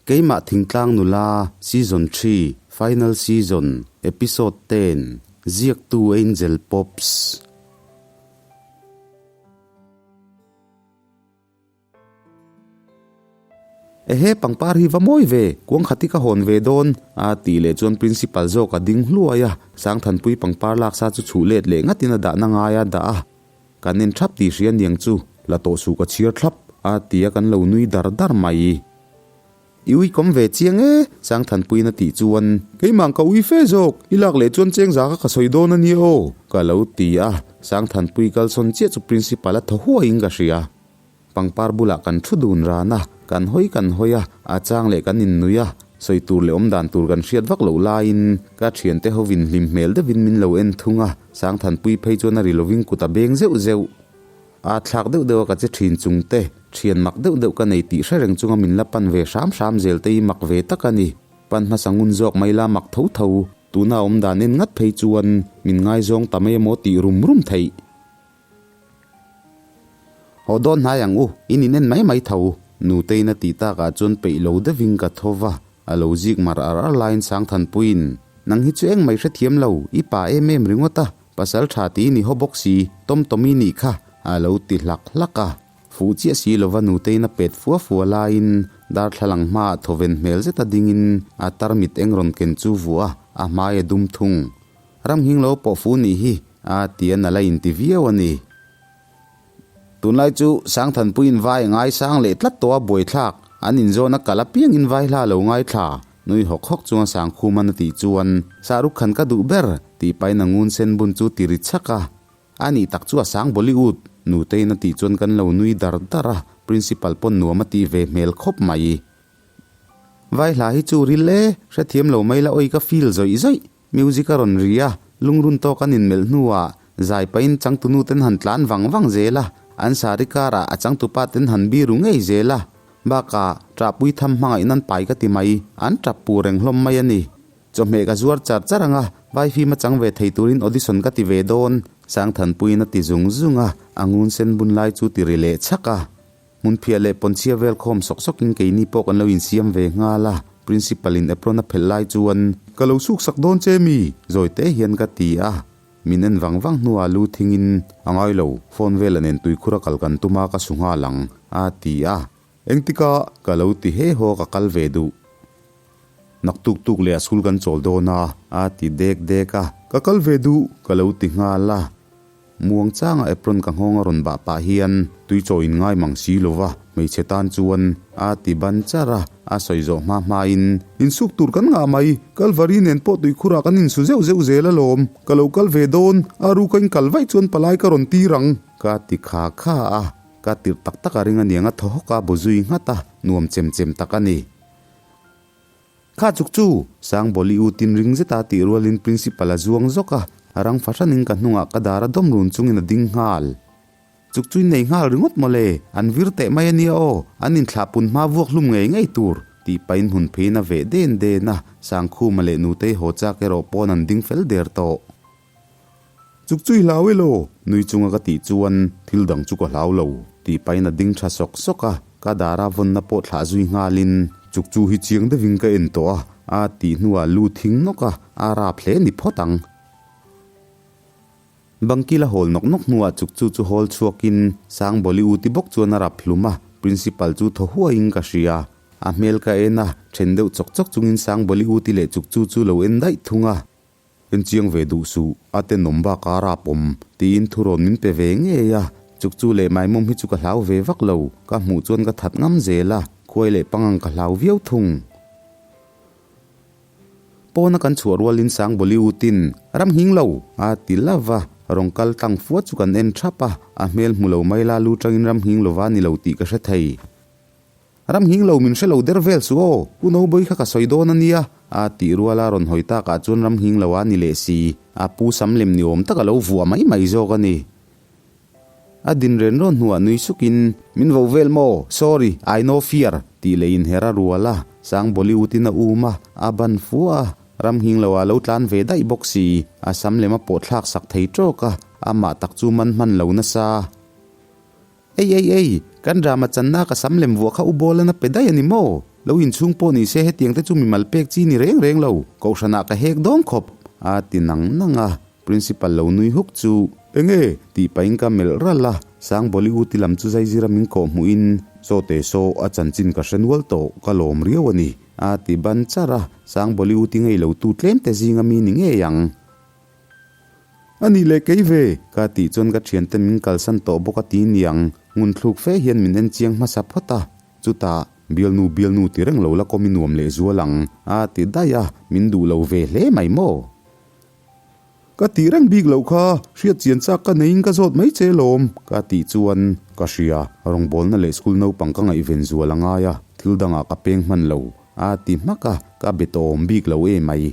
Keimah Thingtlang Nula, Season Xii, Final Season, Episode Ten, Ziaktu Angel Pops. Ehe, pangpar hi va mawi ve, kuang khati ka hawn ve dawn, a tih leh chuan Principal zawk a ding hluai a, Sangthanpui pangpar laksa chu chhuh let leh ngatin a dahna ngai a dah a. Kan en thap tih hria niang chu, la tawh suh ka chhiar thlap, a ti a kan lo nui dar dar mai. I ui kawm ve chiang e, Sangthanpuiin a tih chuan. Keimah ka ui fe zawk, i lak leh chuan cheng za kha ka sawi dawn a nia aw, ka lo ti a, Sangthanpui kalsawn chiah chu Principal a thaw huaiin ka hria. Pangpar bulah kan thu dun ran a, kan hawi kan hawi a, a chang leh kan innui a, sawi tur leh awm dan tur kan hriat vak loh laiin ka thiante hovin hlim hmel deuhin min lo en thung a, Sangthanpui phei chuan a ri lovin kut a beng zeuh zeuh. A thlak deuh deuh a ka che thin chung te, thian mak deuh deuh ka nei tih hre reng chunga min la pan ve hram hram zel te hi mak ve tak a ni. Pan hmasa ngun zawk mai la mak tho tho, tuna awm dan en ngat phei chuan min ngaizawng ta mai emaw tih rum rum theih. Haw dawn hnai ang u, in in en mai mai tho. Nuteiin a tih takah chuan peih lo deuhin ka tho va, a lo zik mar ar ar laiin Sangthanpuiin, Nang hi chu eng mai hrethiam lo, i pa em em ringawt a, pasal tha ti i ni haw bawk si, Tom Tommy nih kha, a lo ti hlak hlak a. Fuh chiah si lova Nuteiin a pet fua fua laiin darthlalang hmaah thawven hmel zeta dingin a tarmit eng rawn ken chu vuah a, a hmai a dum thung. Ram nghing lo pawh fu nih hi a ti a nala inti viau a ni. Tunlai chu Sangthanpuiin vai a ngaisang leh tlat tawh a buaithlak, an inzawn a kal apiangin vai hla lo ngaithla, nui hawk hawk chunga Sangkhuman a tih chuan Sahrukh Khan ka duh ber tih pahin a ngun sen bun chu ti ri chhak a. A nih tak chu a sang Bollywood, Nuteiin a tih chuan kan lo nui dar dar a, Principal pawn nuam a tih ve hmel khawp mai. Vai hla hi chu ril e, hrethiam lo mai la awi ka feel zawih zawih. Music a rawn ri a, lungrun tawk an inmelh hnuah zai pahin changtunu ten han tlan vang vang zel a, an sari karah a changtupa ten han biru ngei zel a, bakah ṭahpui tham hmangaih nan pai ka ti mai, an ṭap pu reng hlawm mai a ni. Chawhmeh ka zuar char char ang a, vai fim a chang ve thei turin audition ka ti ve dawn, Sangthanpuiin a ti zung zung a, a ngun sen bun lai chu ti ri leh chhak a. Hmunphiah leh pawnchhia vel khawm sawk sawkin keini pawh kan lo insiam ve nghal a, Principal in apron a phelh lai chuan, Ka lo suk sak dawn che mi? zawi te hian ka ti a, min en vang vang hnuah lu thingin, A ngai lo, phone vela nen tuikhur a kal kan tum a ka su nghal ang, a ti a. Engtika ka lo ti he haw ka kal ve duh. Nak tuk tuk leh a school kan chawl dawn a, a ti dek dek a. Ka kal ve duh, ka lo ti nghal a. Muang changa apron ka nghawng a rawn bah pah hian tui chaw in ngai mang si lo va, hmeichhe tan chuan a ti ban char a, a sawi zawh hma hmain, Insuk tur kan ngah mai, Kalvari nen pawh tuikhurah kan insu zeuh zeuh zel alawm, ka lo kal ve dawn, a ruka in kal vaih chuan palai ka rawn tir ang, ka ti kha kha a, ka tirh tak tak a ring aniang a thaw hawk a, bu zui nghat a, nuam chem chem tak a ni. Kha chuk chu! Sangbawli u tin ring zeta tih rualin Principal a zuang zawk a, a rang fahranin ka hnungah ka dar a dawm run chungin a ding nghal. Chuk chu innei nghal ringawt mawle, an vir teh mai ania aw, an inthlah pun hma vuak hlum ngei ngei tur, tih pahin hmun pheiin a veh den den a, Sangkhuma leh Nutei haw chak erawh pawn an ding fel der tawh. Chuk chu i hlau elaw? Nui chunga ka tih chuan thil dang chu ka hlau lo, tih pahin a ding tha sawk sawk a, ka dara vawnna pawh thlah zui nghalin chuk chu hi chiang deuhin ka en tawh a, a tih hnuah lu thing nawk a, a rap hle ni phawt ang. Bangkil a hawl nawk nawk hnuah chuk chu chu hawl chhuakin Sangbawli u ti bawk chuan a rap hlum a, Principal chu thaw huaiin ka hria. A hmel ka en a, then deuh chawk chawk chungin Sangbawli u ti leh chuk chu chu lo en daih thung a. En chiang ve duh suh, a tenawm bak a rap awm, tiin thurawn min pe ve ngei a. Chuk chu leh maimawm hi chu ka hlau ve vak lo, ka hmuh chuan ka that ngam zel a, khuai leh pangang ka hlau viau thung. Pawna kan chhuah rualin Sangbawli utin, Ram nghing lo! a ti love a, rawn kal tlang fua chu kan en thap a, a hmel hmu lo mai la lu tangin ram nghing lova ni lo tih ka hre thei. Ram nghing lo min hre lo der vel suh aw, Pu Noboi kha ka sawi dawn a nia, a tih ruala rawn hawi takah chuan ram nghing lo a ni leh si, a pu sam lem ni awm tak a lo vuah mai mai zawk a ni. A din ren rawn hnuah nui sukin, Min vo vel maw? Sorry, I no fear, tih leh inher a rual a, Sang Bollywood in a um a, a ban fua a, ram nghing lo ah lo tlan ve daih bawk si, a sam lem a pawh thlak sak thei tawk a, amah tak chu man hman lo nasa. Ei ei ei, kan drama channa ka sam lem vuah kha u Bawlan a pe daih a ni maw? Lo inchhung pawh ni se hetiang te chu mimal pek chi ni reng reng lo, kohhranah ka hek dawn khawp, a ti nang nang a. Principal lo nui huk chu, Enge? tih pahin ka melh ralh a, Sangbawli u ti lam chu zaizira min kawh hmuhin, Saw teh saw, a chanchin ka hre nual tawh, ka lawm riau a ni, a ti ban charh a, Sangbawli u ti ngei lo tu tlem te zinga mi ni ngei ang. A nih leh kei ve, ka tih chuan ka thiante min kalsan tawh bawk a ti niang, ngunthluk fe hian min en chiang hmasa phawt a, chutah, Bialnu bialnu ti reng lo la kawm i nuam lehzual ang, a ti daih a, min duh lo ve hle mai maw? Ka tih reng bik loh kha, hriat chian chak ka neiin ka zawt mai che lawm, ka tih chuan ka hria, rawngbawlna leh school naupang ka ngaihven zual a ngai a, thil dangah ka peng hman lo, a ti hmak a, ka be tawm bik lo e mai.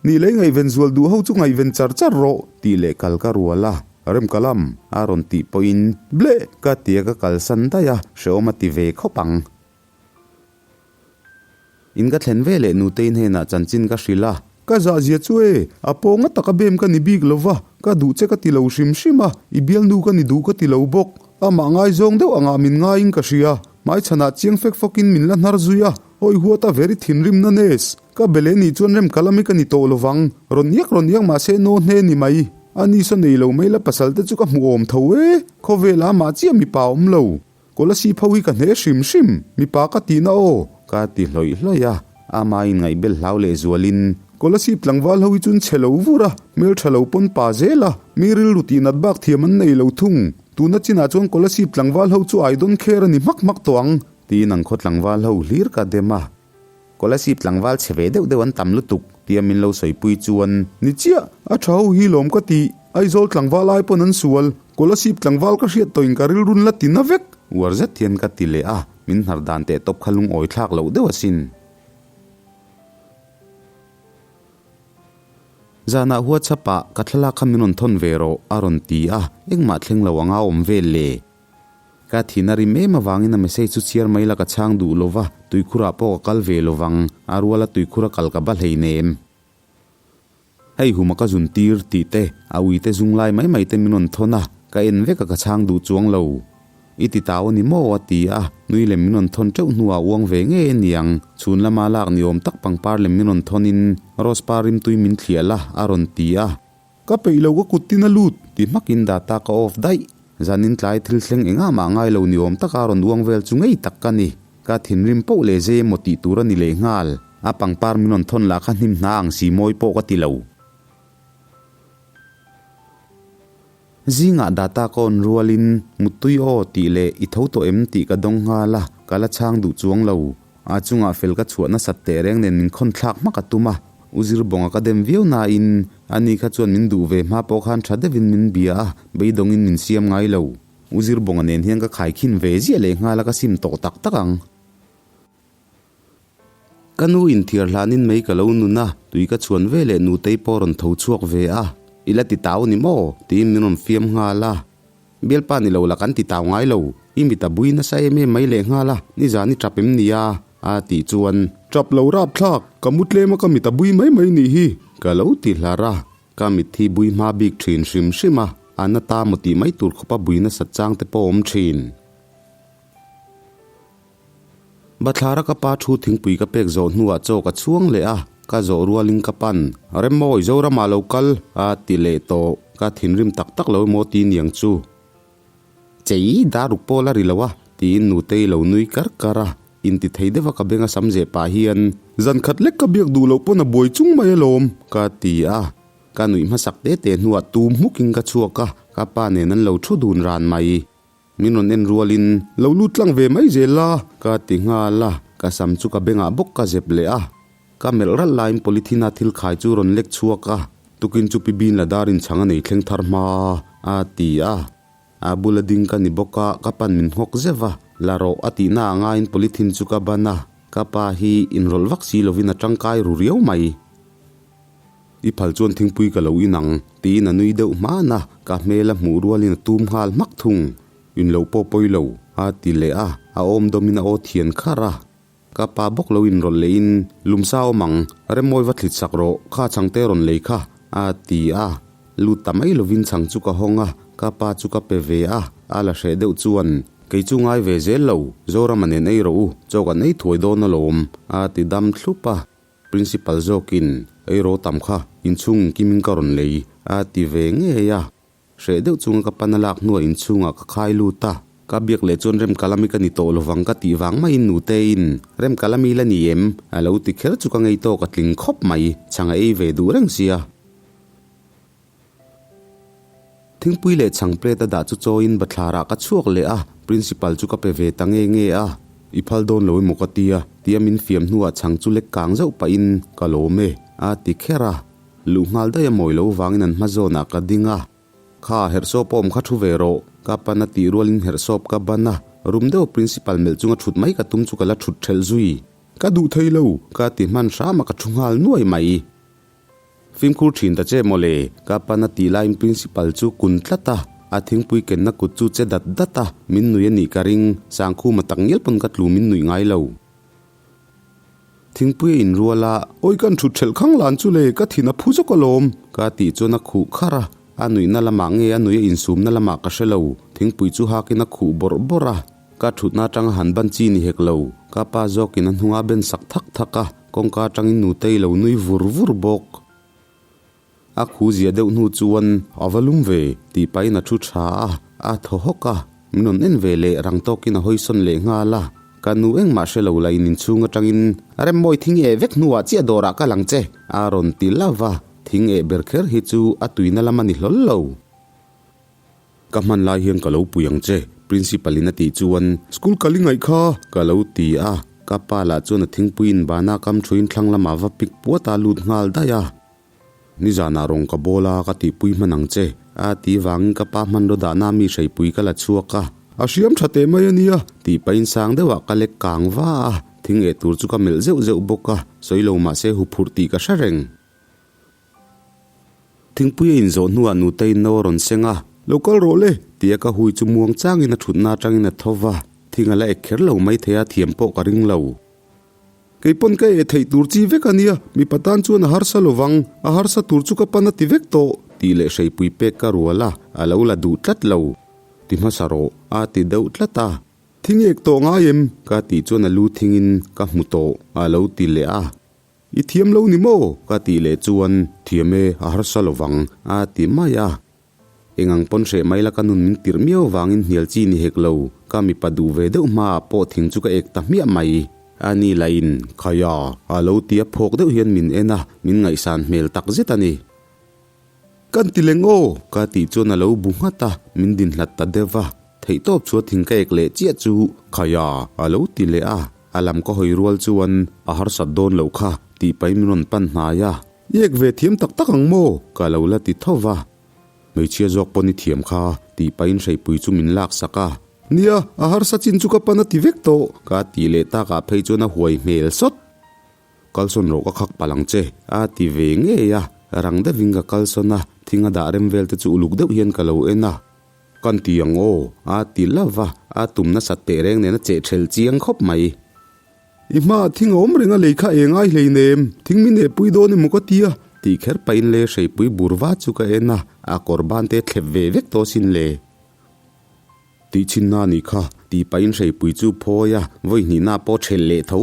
Nih lei ngaihven zual duh ho chu ngaihven char char rawh, tih leh kal ka rual a, rem ka lam, a rawn tih pawhin, Bleh! ka ti a ka kalsan daih a, hrehawm a ti ve khawp ang. In ka thlen ve leh Nutei hnenah chanchin ka hrilh a. Ka zahzia chu e, a pawnga taka bem ka ni bik lo va, ka duh che ka ti lo hrim hrim a, i bialnu ka ni duh ka ti lo bawk. Amah ngaizawng deuh angah min ngaiin ka hria, hmaichhanah chiang fek fawkin min la hnar zui a, awi huat a veri thinrimna nes. Ka be leh nih chuan rem ka lam hi ka ni tawh lo vang, rawn iak rawn iak mahse naw hne ni mai. A ni saw nei lo mai la pasal te chu ka hmu awm tho e, khawvelah amah chiah mipa awm lo. Kolasib ho hi ka hne hrim hrim, mipa ka tihna aw, ka ti hlawih hlawih a, ama inngaihbel hlau leh zualin. Kolasib tlangval ho hi chuan chhe lo vur a, hmeltha lo pawn pa zel a, mi rilru tihnat bak thiam an nei lo thung. Tuna chinah chuan Kolasib tlangval ho chu I don't care a ni hmak hmak tawh ang, tiin ang khaw tlangval ho hlir ka dem a. Kolasib tlangval chhe ve deuh deuh an tam lutuk, tia min lo sawipui chuan. Ni chiah, a tha ho hi lawm ka ti, Aizawl tlangval ai pawn an sual, Kolasib tlangval ka hriat tawhin ka rilrun la ti na vek. Uar zet hian ka ti leh a, min hnar dan teh tawp kha lungawi thlak loh deuh asin. Zanah WhatsApp ah ka thlalak kha min rawn thawn ve rawh, a rawn ti a, engmah thleng lo anga awm vel le. Ka thin a rim em avangin a message chu chhiar mai la ka chhang duh lo va, tuikhurah pawh ka kal ve lo vang, a ruala tuikhura kal ka ba hleinem. Hei huma ka zun tir tih te, a uite zung lai mai mai te min rawn thawn a, ka en vek a ka chhang duh chuang lo. I ti tau a ni maw? a ti a, nui lem min rawn thawn teuh hnuah uang ve ngei a niang, chhun lama lak ni awm tak pangpar lem min rawn thawnin rose par rimtui min thliah la a rawn ti a. Ka peih lo ka kut tin a lut ti hmakin data ka off daih. Zanin tlai thil thleng engah mah ngai lo ni awm taka rawn uang vel chu ngei tak ka ni. Ka thinrim poh leh zei emaw tih tur a ni leh nghal. A pangpar min rawn thawn lah kha hnim hna ang si mawi pawh ka ti lo. Zingah data ka on rualin muttui aw tih leh i tho tawh em tih ka dawng nghal a, ka la chhang duh chuang lo. A chungah fel ka chhuah nasat teh reng nen min khawn thlak hmak a tum a, U Zirbawnga ka dem viau nain ani kha chuan min duh ve hma pawh khan tha deuhin min bia a, beidawngin min siam ngai lo. U Zirbawnga nen hian ka khaikhin ve ziah leh nghal a ka sim tawh tak tak ang. Ka nu inthiar hlanin mei ka lo nun a, tui ka chhuan ve leh nutei pawh rawn tho chhuak ve a, I la ti tau ni maw? tiin min rawn fiam nghal a. Bialpa ni lo la kan ti tau ngai lo, i mit a bui nasa em em mai leh nghal a, nizan i tap em nia? a tih chuan. Tap lo rap thlak, ka mu tlem a ka mit a bui mai mai nih hi, ka lo ti hlar a, ka mit hi bui hma bik thin hrim hrim a, a na ta maw tih mai tur khawpa bui nasat chang te pawh awm thin. Bathlara ka pa thu thingpui ka pek zawh hnuah chaw ka chhuang leh a, ka zawh rualin ka pan, Remmawi, Zoramah lo kal, a ti leh tawh. Ka thinrim tak tak lo emaw ti niang chu. Chei, dar ruk pawh la ri lo a, tiin Nutei lo nui kar kar a. Inti thei deuh a ka benga sam zeh pah hian, Zan khat lek ka biak duh loh pawn a buai chung mai alawm, ka ti a. Ka nuih hmasak te te hnuah tum hmukin ka chhuak a, ka pa nen an lo thu dun ran mai. Min rawn en rualin, Lo lut tlang ve mai zel la, ka ti nghal a, ka sam chu ka bengah bawk ka zep leh a. Ka melh ralh laiin polythene-a thil khai chu rawn lek chhuak a, tukin chu pi bin la darin chhang a nei thleng thar hma a ti a. A bula ding ka ni bawk a, ka pan min nghawk zeuh a, la rawh a tihna a ngaiin polythene chu ka ban a, ka pa hi inrawlh vak si lovin a tangkai ru riau mai. I phal chuan thingpui ka lo in ang, tiin a nui deuh hman a, ka hmel a hmuh rualin a tum nghal hmak thung. In lo pawh pawi lo, a ti leh a, a awm dawmin a aw thian kharh a. Ka pa bawk lo inrawlh lehin, Lumsa awm ang, Remmawi va thlit sak rawh, kha chhangte rawn lei kha, a ti a. Lut ta mai lovin chhang chu ka hawng a, ka pa chu ka pe ve a, a la hreh deuh chuan. Kei chu ngai ve zel lo, Zorama nen ei rawh u, chaw kan ei thuai dawn alawm, a ti dam thlup a. Principal zawkin, Ei rawh tam kha, inchhung inkimin ka rawn lei, a ti ve ngei a. Hreh deuh chunga ka pan a lak hnuah inchhungah ka khai lut a, ka biak leh chuan Remkalami ka ni tawh lovang ka tih vang maiin Nuteiin, Remkalami la ni em? a lo ti kher chu ka ngei tawk a tling khawp mai, chhang a ei ve duh reng sia. Thingpui leh chhang plate a dah chu chawiin bathlarah ka chhuak leh a, Principal chu ka pe ve ta nge nge a, I phal dawn lo emaw ka tia, tia min fiam hnuah chhang chu lek kang zauh pahin ka lawm e, a ti kher a. Luh nghal daih a mawi lo vangin an hma zawnah ka ding a, Kha, herhsawp awm kha thu ve rawh, ka pan a tih rualin herhsawp ka ban a, rum deuh Principal melh chunga thut mai ka tum chu ka la thut thelh zui. Ka duh thei lo, ka ti hman hram a ka thu nghal nuai mai. Fimkhur thin ta che mawle, ka pan a tih laiin Principal chu kun tlat a, a thingpui kenna kut chu che dat dat a, min nui a nih ka ring, Sangkhuma tak ngial pawn ka tlu min nuih ngai lo. Thingpui a inrual a, Awi kan thut thelh khang lan chu le, ka thin a phu zawk alawm, ka tih chuan a khuh kharh a, a nuihna lamah nge a nuih a insumna lamah ka hre lo, thingpui chu hakin a khuh bawrh bawrh a, ka thutna atanga han ban chi ni hek lo, ka pa zawkin a hnunga ben sak thak thak a, kawngka atangin nutei lo nui vur vur bawk. A khu zia deuh hnu chuan a va lum ve tih pahin a thu tha a, a thaw hawk a, min rawn en ve leh rang tawkin a hawisawn leh nghal a, ka nu engmah hre lo la in inchhung atangin Remmawi thing eh vek hnuah chiah dawrah ka lang che a rawn ti love a, thing eh ber kher hi chu a tuina lam a ni hlawl lo. Ka hman lai hian ka lo pui ang che, Principal in a tih chuan School kal i ngaih kha ka lo ti a, ka pa lah chuan a thingpui in bana kam thuin thlang lamah va pik puat a lut nghal daih a. Nizanah rawng ka bawl a ka tihpui hman ang che, a ti vangin ka pa hmanraw dahna mi hreipui ka la chhuak a. A hriam tha teh mai a nia, tih pahin sang deuhah ka lek kang va a, thing eh tur chu ka melh zeuh zeuh bawk a, sawi lo mahse huphurh tih ka hre reng. Thingpui a inzawh hnuah Nuteiin no a rawn seng a, Lo kal rawh le! tia ka hui chu muang changin a thutna atangin a tho va, thing a la ek kher lo mai thei a, thiam pawh ka ring lo. Kei pawn ka eh theih tur chi vek a nia, mipa tan chuan a harsa lo vang, a harsa tur chu ka pan a ti vek tawh, tih leh hreipui pek ka rual a, a lo la duh tlat lo. Ti hmasa rawh, a ti deuh tlat a. Thing ek tawh ngai em? ka tih chuan a lu thingin ka hmu tawh, a lo ti leh a. I thiam lo ni maw? ka tih leh chuan thiam e, a harsa lo vang, a ti mai a. Eng ang pawn hreh mai la ka nun min tirh miau vangin hnial chi ni hek lo, ka mipa duh ve deuh hmaah pawh thing chu ka ek ta hmiah mai. A ni lahin, Khaia, a lo ti a phawk deuh hian min en a, min ngaihsan hmel tak zet a ni. Kan ti leng aw! Ka tih chuan a lo bu nghat a, min din hlat ta deuh va. Theihtawp chua thing ka ek leh chiah chu Khaia a lo ti leh a, a lam ka hawi rual chuan a harsat dawn loh kha tih pahin min rawn pan hnai a. I ek ve thiam tak tak ang maw? Ka lo la ti tho va. Hmeichhia zawk pawn i thiam kha tih pahin hreipui chu min lak sak a. Nia, a harsa chin chu ka pan a ti vek tawh ka tih leh takah phei chuan a huai hmel sawt. Kalsawn rawh ka khak palh ang che, a ti ve ngei a, rang deuhin ka kalsawn a, thing a dah rem vel te chu uluk deuh hian ka lo en a. Kan ti ang aw, a ti love a, a tum nasat teh reng nen a cheh thelh chiang khawp mai. I hmaah thing a awm reng a lei kha eng ai hleinem, thing min ehpui dawn emaw ka ti a, tih kher pahin le hreipui bur va chu ka en a, a kawr ban te thlep ve vek tawh sin le. Tih chhinna a nih kha, tih pahin hreipui chu phawi a, vawi hnihna pawh thelh leh tho.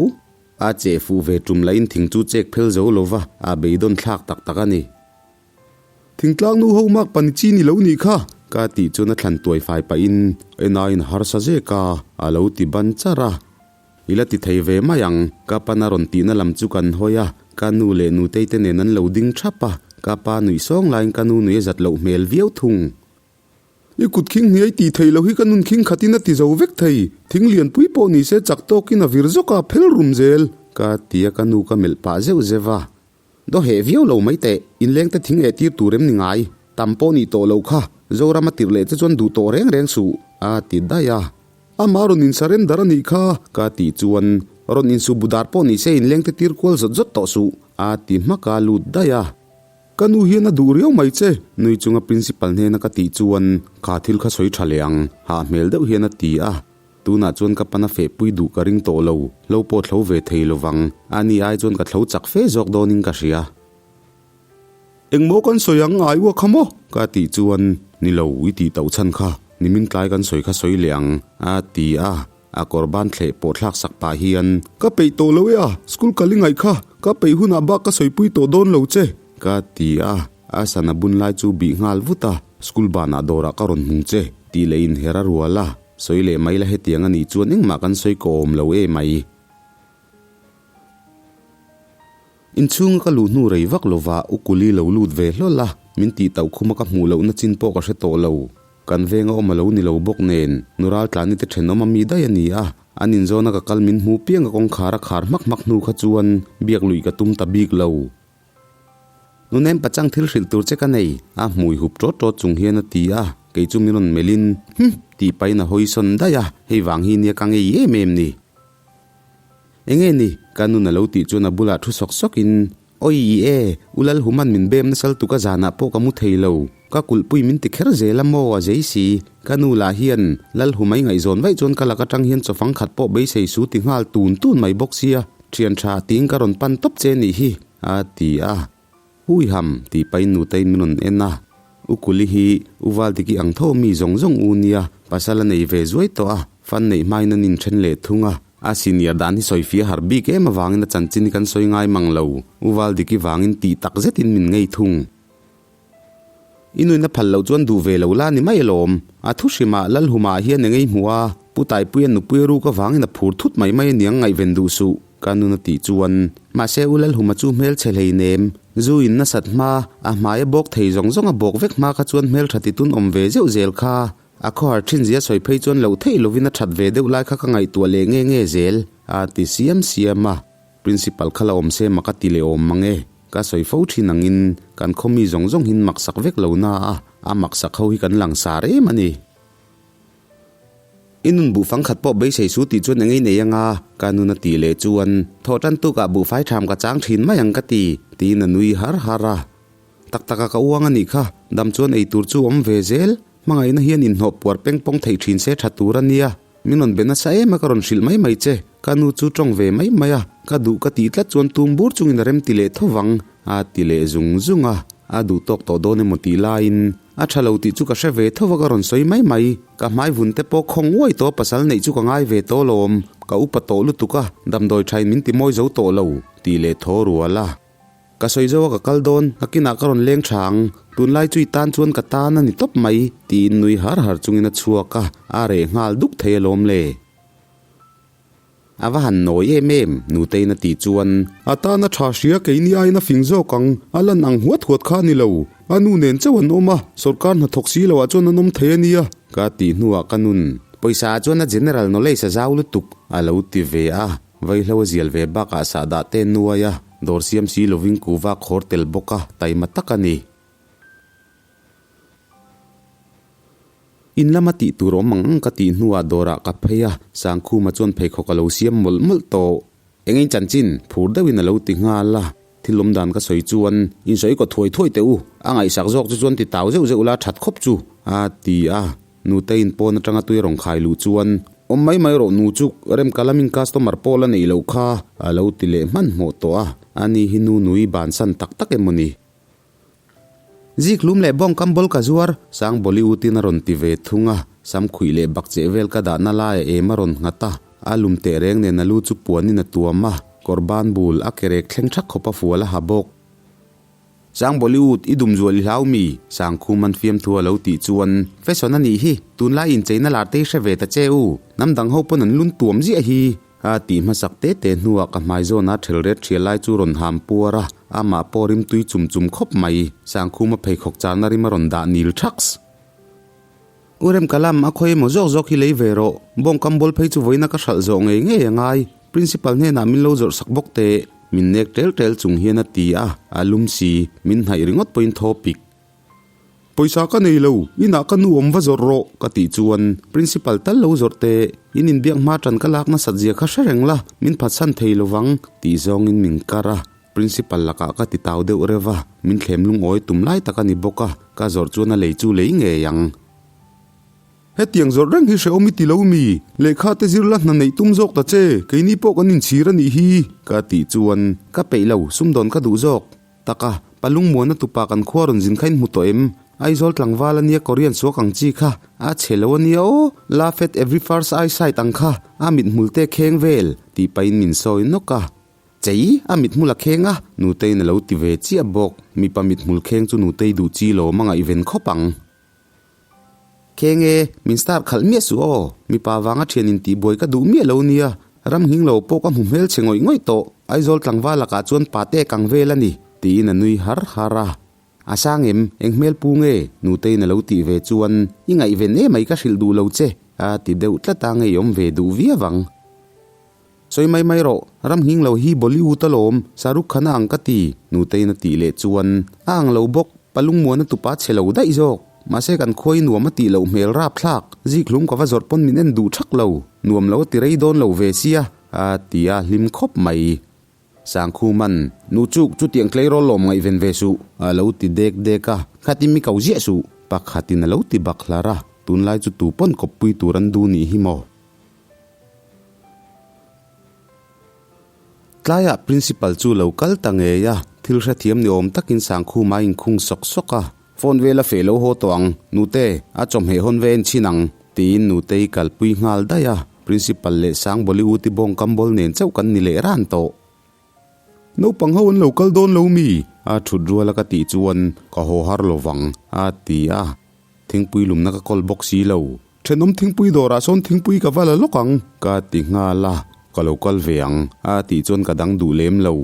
A cheh fuh ve tum lahin thing chu chek phel zo lo va, a beidawn thlak tak tak a ni. Thingtlang nu ho mak pani chi ni lo nih kha, ka tih chuan a thlan tuai fai pahin enaiin a harsa zek a, a lo ti ban char a. I la ti thei ve mai ang, ka pan a rawn tihna lam chu kan hawi a, ka nu leh nutei te nen an lo ding thap a, ka pa nuih sawng laiin ka nu nuih a zat loh hmel viau thung. I kut khing hniai tih theih loh hi ka nun khing khatin a ti zo vek thei, thing lianpui pawh ni se chak tawkin a vir zawk a, phel rum zel. Ka ti a, ka nu ka melh pah zeuh zeuh a. Daw heh viau lo mai teh, inlengte thing eh tir tur em ni ngai, tam pawh nih tawh loh kha, Zoram a tirh leh che chuan duh tawh reng reng suh, a ti daih a. Amah rawn insarender a nih kha, ka tih chuan, rawn insubudar pawh ni se inlengte tir kual zawt zawt tawh suh, a ti hmak a, lut daih a. Ka nu hian a duh riau mai che, nui chunga principal hnena ka tih chuan kha thil kha sawi tha leh ang, hah hmel deuh hian a ti a. Tunah chuan ka pana fehpui duh ka ring tawh lo, hlo pawh thlo ve thei lovang, ani ai chuan ka thlo chak fe zawk dawnin ka hria. Engmaw kan sawi ang ai uak kha maw? Ka tih chuan, Ni lo, i tih tauh chhan kha, Nimin tlai kan sawi kha sawi leh ang, a ti a. A kawr ban thleh pawh thlak sak pah hian, Ka peih tawh lo e a, school kal i ngaih kha, ka peih hunah bak ka sawipui tawh dawn lo che, ka ti a. A sana bun lai chu bih nghal vut a, School banah dawrah ka rawn hmung che, tih leh inher a rual a. Sawi leh mai la hetiang a nih chuan engmah kan sawi ka awm lo e mai. Inchhunga ka luh hnu rei vak lova U Kuli lo lut ve hlawl a, min tih tauh khuma ka hmuh lohna chin pawh ka hre tawh lo. Kan venga awm a lo ni lo bawk nen, nu raltlani te thenawm a mi daih a ni a, an inzawna ka kal min hmu piang a kawngkhar a khar hmak hmak hnu kha chuan biak luih ka tum ta bik lo. Nunem pachang thil hrilh tur che ka nei, a hmui hup ṭawt ṭawt chung hian a ti a, kei chu min rawn melhin, Hum! tih pahin a hawi sawn daih a, hei vang hi nia ka ngei em em ni. Enge ni? Ka nun a lo tih chuan a bulah thu sawk sawkin, Awi i e, U Lalhuman min bem nasal tuk a zanah pawh ka mu thei lo, ka kulhpui min ti kher zel a maw a zei si, ka nu lah hian Lalhumai ngaihzawn vaih chuan ka lak atang hian chawfang khat pawh beisei su ti nghal tun tun mai bawk sia, thian tha tiin ka rawn pan tawp che nih hi, a ti a. Hui ham, tih pahin nutei min rawn en a. U Kuli hi U Valdiki ang tho mi zawng zawng u nia, pasal a nei ve zuai tawh a, fan neih hmain an inthen leh thung a. A senior dan hi sawi fia har bik em avangin a chanchin hi kan sawi ngai mang lo, U Valdiki vangin tih tak zetin min ngei thung. I nuin a phal loh chuan duh ve lo la ni mai alawm. A thu hrimah Lalhuma hian eng ei hmuh a, Pu Taipuia nupui a ruk avangin a phur thut mai mai aniang ngaihven duh suh, ka nun a tih chuan. Mahse U Lalhuma chu hmelchhe hleinem, zu in nasat hma, a hmai a bawk thei zawng zawng a bawk vek hma kha chuan hmeltha ti tun awm ve zeuh zel kha. A khawhar thin zia sawi phei chuan loh theih lovin a that ve deuh lai kha ka ngaihtuah leh nge nge zel, a ti siam siam a. Principal kha la awm se mak a ti leh awm mang e. Ka sawi fo thin angin kan khaw mi zawng zawng hin maksak vek lo na a, a maksak ho hi kan langsar em a ni. I nun buhfang khat pawh beisei su tih chuan engei nei anga ka nun a tih leh chuan thawh tan tukah buhfai tham ka chang thin mai ang ka ti, tiin a nui har har a. Tak taka ka uang a nih kha, dam chuan ei tur chu awm ve zel. Hmangaihna hian inhnawh puar peng pawng theih thin se tha tur a nia. Min rawn be nasa em a ka rawn hrilh mai mai che. Ka nu chu tawng ve mai mai a, ka duh ka tih tlat chuan tum bur chungin a rem ti leh tho vang a ti leh zung zung a. A duh tawk tawh dawn emaw tih laiin a tha lo tih chu ka hre ve tho va ka rawn sawi mai mai. Ka hmai vun te pawh khawng uai tawh pasal neih chu ka ngai ve tawh lawm. Ka upa tawh lutuk a, damdawi thain min ti mawi zo tawh lo tih leh thaw rual a. Ka sawi zo a ka kal dawn, nakinah ka rawn leng tha ang, tunlai chu i tan chuan ka tan a ni tawp mai, tiin nui har har chungin a chhuak a, a reh nghal duk thei alawm le. A va han nawi em em, Nuteiin a tih chuan. A tan a tha hria keini aiin a fing zawk ang, a lan ang huat huat kha a ni lo. A nu nen chauh an awm a, sawrkar hnathawk si loah chuan an awm thei a nia. Ka tih hnuah ka nun, pawisa ah chuan a general knowledge a zau lutuk, a lo ti ve a. Vaihlo a zial ve bakah sahdah te nuai a, dawr siam si lovin kuhva khawr tel bawk a, taima tak a ni. In lama tih tur awm ang ang ka tih hnuah dawrah ka phei a, Sangkhuma chuan pheikhawk a lo siam mawlh mawlh tawh. Engin chanchin? Phur deuhin a lo ti nghal a, thil awm dan ka sawi chuan, In sawi kaw thuai thuai teh u, a ngaihsak zawk chu chuan ti tau zeuh zeuh la that khawp chu, a ti a. Nuteiin pawn atanga tui rawn khai luh chuan, Awm mai mai rawh nu chuk, rem ka lamin customer pawh la neih loh kha, a lo ti leh hmanhmawh tawh a, ani hi nu nui bansan tak tak emaw ni? Zik hlum leh bawng kam bawl ka zuar, Sang Bollywood-in a rawn ti ve thung a, sam khuih leh bak cheh vel ka dahna laiah em a rawn nghat a, a lum teh reng nen a lu chu puanin a tuam a, kawr ban bul a ke rek thleng thak khawp a fual a ha bawk. Sang Bollywood, i dum zual i hlau mi? Sangkhum an fiamthu a lo tih chuan, Fashion a nih hi, tunlai incheina lar te hi hre ve ta che u, hnam dang ho pawn an lun tuam ziah hi. A tih hmasak te te hnuah ka hmai zawna ṭhel ret ṭhial lai chu rawn ham puar a, amah pawh rim tui chum chum khawp mai. Sangkhuma pheikhawk charna rim a rawn dah nil ṭhaks. U Remkalam, a khawi emaw zawk zawk hi lei ve rawh. Bawng kam bawl phei chu vawiina ka hralh zawh ngei ngei a ngai. Principal hnenah min lo zawrh sak bawk teh. Min nek tel tel chung hian a ti a, a lum si, min hnaih ringawt pawhin thaw pik. Pawisa ka nei lo, inah ka nu awm va zawrh rawh, ka tih chuan Principal tal lo zawrh teh. In inbiak hma tan ka lak nasat zia kha hre reng la, min phatsan thei lovang, tih zawngin min kar a. Principal lakah ka ti tau deuh reuh va, min thlem lungawi tum lai tak a ni bawk a, ka zawrh chuan a lei chu lei ngei ang. Hetiang zawrh reng hi hrehawm i ti lo mi? Lehkha te zir la hna neih tum zawk ta che, keini pawh kan inchhir a nih hi. Ka tih chuan, ka peih lo, sumdawn ka duh zawk. Tak a, Palungmuana tupa kan khua rawn zin kha in hmu tawh em? Aizawl tlangval a nia Korean suak ang chi kha a chhe lo a nia aw, love at every first eyesight ang kha a mithmul te kheng vel tih pahin min sawi nawk a. Chei, a mithmul a kheng a, Nutei'n a lo ti ve chiah bawk. Mipa mithmul kheng chu Nutei duh chi lawm a ngaihven khawp ang. Kheng e, min star khalh miah suh aw, mipa vanga thian intihbuai ka duh miah lo nia, ram nghing lo pawh ka hmu hmel chhe ngawih ngawih tawh, Aizawl tlangval lakah chuan pa te kang vel a ni, tiin a nui har har a. A sang em, eng hmel pu nge? Nutei'n a lo tih ve chuan, I ngaihven emai ka hrilh duh lo che, a ti deuh tlat a, ngeiawm ve duh viau ang. Sawi mai mai rawh, ram nghing lo hi Bollywood alawm, Shahrukh Khan a ang ka ti, Nutei'n a tih leh chuan a ang lo bawk, Palungmuana tupa chhe lo daih zawk. Mahse kan khuai nuam a tih loh hmel rapthlak, zikhlum ka va zawrh pawn min en duh thak lo, nuam lo a ti rei dawn lo ve sia, a ti a hlim khawp mai. Sangkhuman, Nu chuk, chutiang tleirawl lawm ngaihven ve suh, a lo ti dek dek a, khatin mi ko ziah suh, pakhatin a lo ti bak hlar a, tunlai chu tu pawn kawppui tur an duh nih hi maw? Tlaiah Principal chu lo kal ta ngei a, thil hrethiam ni awm takin Sangkhuma a inkhung sawk sawk a. Phone vel a feh lo haw tawh ang, Nute, a chawhmeh hawn ve en chhin ang, tiin Nutei kalpui nghal daih a. Principal leh Sangbawli U Tibawng Kambawl nen chauh kan ni leh ran tawh. Naupang ho an lo kal dawn lo mi? A thut ruala ka tih chuan ka haw har lo vang, a ti a. Thingpui lumna ka kawl bawk si lo. Thenawm thingpui dawrah sawn thingpui ka va la lawk ang. Ka ti nghal a, ka lo kal ve ang, a tih chuan ka dang duh lem lo.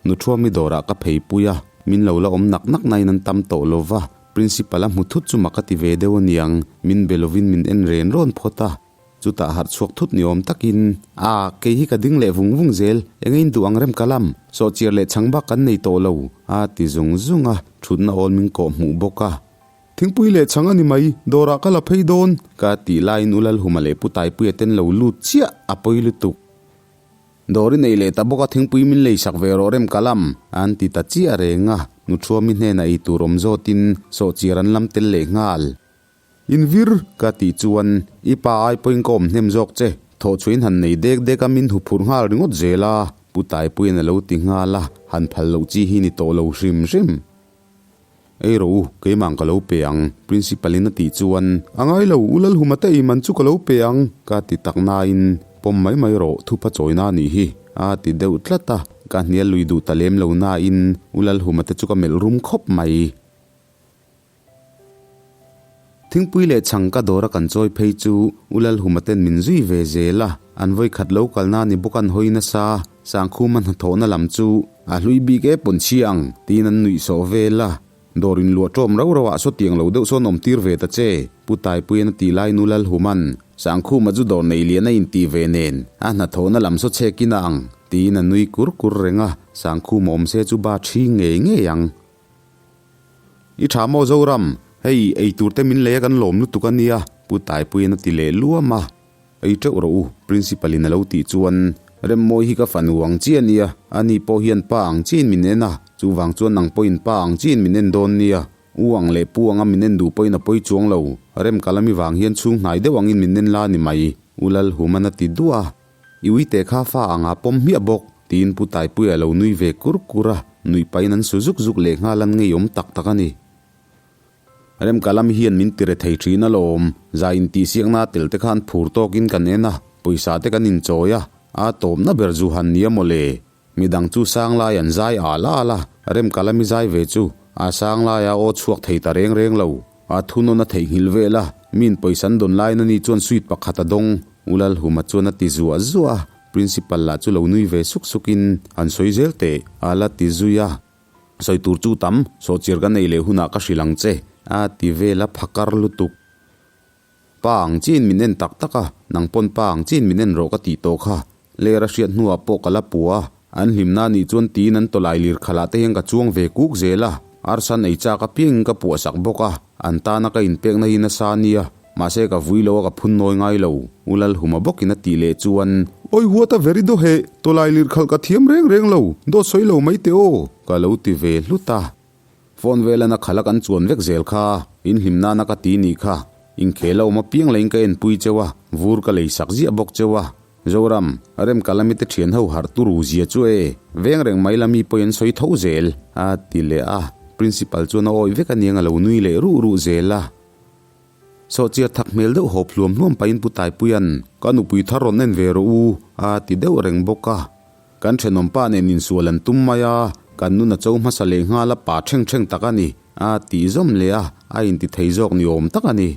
Nuthuami dawrah ka pheipui a, min lo la awm nak nak nain an tam tawh lo va, Principal a hmu thut chu mak a ti ve deuh aniang, min be lovin min en ren rawn phawt a. Chutah harh chhuak thut ni awm takin, A, kei hi ka ding leh vung vung zel, eng in duh ang rem ka lam, sawhchiar leh chhang bak kan nei tawh lo, a ti zung zung a, thutna awl min kawh hmuh bawk a. Thingpui leh chhang a ni mai, dawrah ka la phei dawn. Ka tih laiin U Lalhuma leh Pu Taipuia ten lo lut chiah, a pawi lutuk. Dawr i nei leh ta bawk a, thingpui min lei sak ve rawh rem ka lam, an ti ta chiah reng a, Nuthuami hnenah ei tur awm zawtin sawhchiar an lam tel leh nghal. Invir! Ka tih chuan, I pa ai pawhin ka awm hnem zawk che, thawh chhuahin han nei dek dek a min huphurh nghal ringawt zel a, Pu Taipuiin a lo ti nghal a, han phal loh chi hi ni tawh lo hrim hrim. Ei rawh u, keimah ka lo pe ang, Principal in a tih chuan. A ngai lo, U Lalhuma te ei man chu ka lo pe ang. Ka ti tak nain, pawm mai mai rawh, thupa chawina a nih hi, a ti deuh tlat a, ka hnial lui duh ta lem lo nain, U Lalhuma te chu ka melh rum khawp mai. Thingpui leh chhang ka dawra kan chawi phei chu U Lalhuma ten min zui ve zel a, an vawi khat lo kalna ni bawk an hawi nasa, Sangkhuma hnathawhna lam chu a hlui bik e pawn chhia ang tiin an nuih sawh vel a, dawr in luah ṭawm rau rau ah sawtiang lo deuh sawn awm tir ve ta che, Pu Taipuian a tih laiin U Lalhuman Sangkhuma chu dawr nei lian a intih ve nen a hnathawhna lam saw chhekin a ang tiin a nui kur kur reng a, Sangkhuma awm se chu ba ṭhi ngei ngei ang. I tha maw Zoram, hei ei tur te min lei a kan lawm lutuk a nia, Pu Taipuiin a ti leh luam a. Ei teuh rawh u, Principal in a lo tih chuan Remmawi hi ka fanu ang chi a nia, ani pawh hian pa ang chiin min en a, chuvang chuan nang pawhin pa ang chiin min en dawn nia, u ang leh pu anga min en duh pawhin a pawi chuang lo, rem ka lami vang hian chhung hnai deuh angin min en la a ni mai, U Lalhuman a ti duah a. I uite kha fa anga pawm hmiah bawk, tiin Pu Taipuia a lo nui ve kur kur a, nuih pahin an su zuk zuk leh nghal an ngeiawm tak tak a ni. Remkalam hian min ti re thei thin alawm, zai intihsiakna tel te khan phur tawkin kan en a, pawisa te kan inchawi a, a tawpna ber zu han nia mawle. Midang chu sang lai an zai al al a, Remkalami zai ve chu a sang laia aw chhuak thei ta reng reng lo. A thunawn a theihnghilh vel a, miin pawisa an dawn laiin ani chuan sweet pakhat a dawng. U Lalhuma chuan a ti zuah zuah a, Principal lah chu lo nui ve suk sukin, An sawi zel teh, a la ti zui a. Sawi tur chu tam, sawhchiar ka nei leh hunah ka hrilh ang che, a ti vel a phakar lutuk. Pa ang chiin min en tak tak a, nang pawn pa ang chiin min en rawh ka tih tawh kha. Ler a hriat hnuah pawh ka la pua a, an hlimna anih chuan tiin an tawlai lir khalah te hian ka chuang ve kuk zel a, arsan ei chak apiangin ka puahsak bawk a, an tana ka inpekna hi nasa a nia, mahse ka vui lo a ka phun nawi ngai lo, U Lalhuma bawkin a tih leh chuan. Awi huat a very daw heh, tawlai lir khalh ka thiam reng reng lo, dawt sawi lo mai teh aw. Ka lo ti ve hlut a. Phone velana khala kan chuan vek zel kha, in hlim nana ka ti nih kha. Inkhel a awm apiang leh in ka enpui cheu a, vur ka lei sak ziah bawk cheu a. Zoram, Remkalami te thian ho harh turu zia chu e, veng reng mai la mi pawhin an sawi tho zel, a ti leh a. Principal chuan a awih vek aniang a lo nui leh ruh ruh zel a. Sawhchiar thak hmel deuh hawp hluam hluam pahin Pu Taipuia'n, Ka nupui thar rawn en ve rawh u, a ti deuh reng bawk a. Kan thenawm pa nen insual an tum mai a, kan nun a cho hmasa leh nghal a pa theng theng tak a ni, a tih zawm leh a, a inti thei zawk ni awm tak a ni.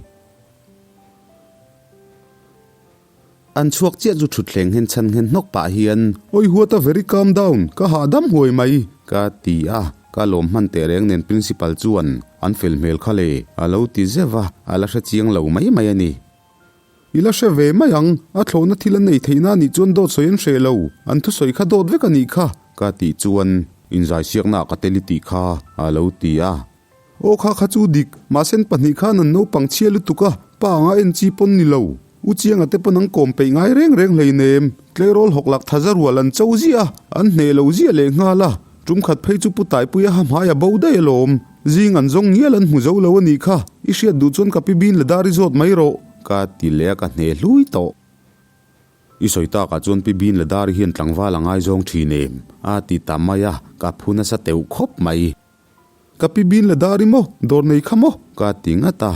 An chhuak chiah chu thutthleng nghen chhan nghen hnawk pah hian. Oi what a very calm down, ka hahdam huai mai. Ka ti a, ka lawm hman teh reng nen principal chuan an fel hmel kha le, a lo ti zeuh a, a la hre chiang lo mai mai a ni. I la hre ve mai ang, a thlawhna thil an nei theihna anih chuan dawt sawi an hreh lo, an thusawi kha dawt vek anih kha. Ka tih chuan inzaisiaknaah ka tel i tih kha, a lo ti a. Aw kha kha chu dik, mahsen pahnih khan an naupang chhia lutuk a, pa anga en chi pawn ni lo. U Chianga te pawn an kawm peih ngai reng reng hleinem, tleirawl hawk lak thaza rual an cho ziah a, an hneh lo ziah leh nghal a. Tum khat phei chu Pu Taipuia ha hmai a bo daih alawm. Zing an zawng ngial an hmu zo lo a nih kha, i hriat duh chuan ka pi bin la dar i zawt mai rawh. Ka ti leh a ka hne hlui tawh. I sawi takah chuan Pi Bin Ladari hian tlangval a ngaizawng thin em? A ti ta mai a, ka phu nasa teuh khawp mai. Ka pi Bin Ladari maw? Dawr nei kha maw? Ka ti ngat a.